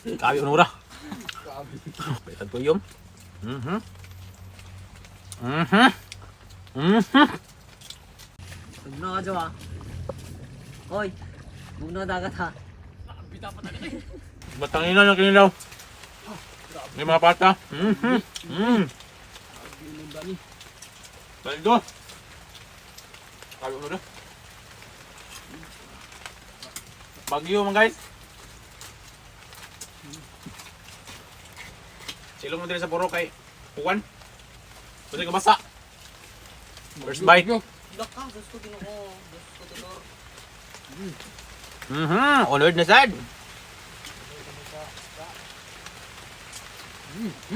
Kabi unura. Betad ko yum. Bugno ka, Jo, ah. Hoy, bugno dagat ha. Batang ina ng kinilaw. May mga pata. Baldo. Kabi unura. Bagyo mga guys. Silong mo din sa puro kay Juan. Pwede ka basa. First bite. Ilak ka, gusto ginoo. Gusto tudor. Honored na sad.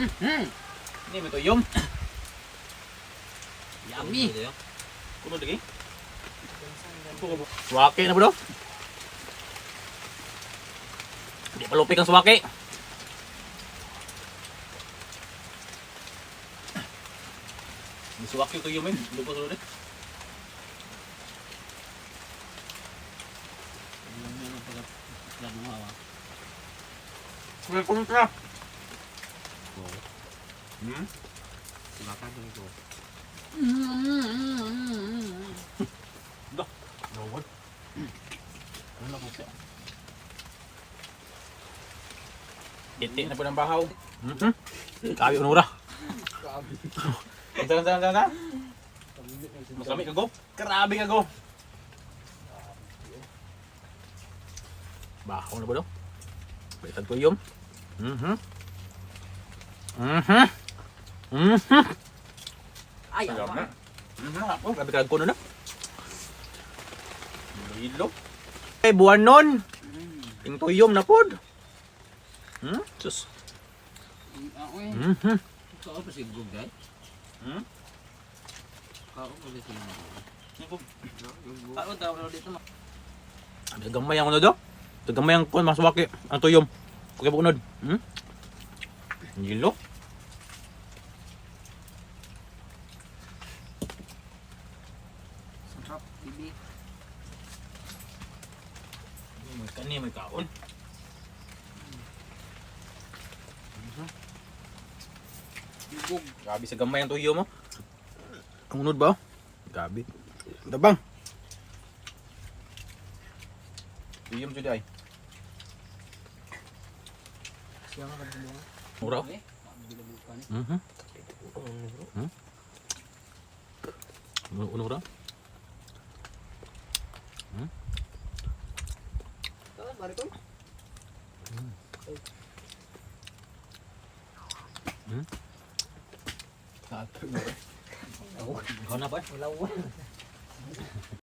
Hindi mo tuyom. Yummy. Kuno lagi. Suwaki na bro. Hindi pa lupik ang suwaki. Hindi suwaki tuyom eh. Lupa sa ulit. May kontra. Da. No what? Ano na po siya? Titi na po ng bahaw. Kabi unura. Unsa unsa unsa unsa? Mas lami ka go. Grabe ka go. Bahaw na po daw. Balitan ko yung. Ay, Sarap awa. na. Oh, grabe ka kuno na. Hilo. Ay, buwan nun. Yung tuyom na pod. Sus. Ako eh. Kao pa sigog dai. Kao pa sigog. Kao daw pero dito ma. Ang gamay ang ano do. Gamay ang kun maswaki ang tuyom. Kaya bunod. Hilo. Sarap, bibi. May kani, may kaon. Sigog. Grabe sa gamay ang tuyo mo. Ang unod ba? Oh? Grabe. Tabang. Tuyom jud ay. Siya nga kabulong. Mura. Eh, bilabukan eh. Unura. Kaon, mari ko. Ikaw na pa. Wala.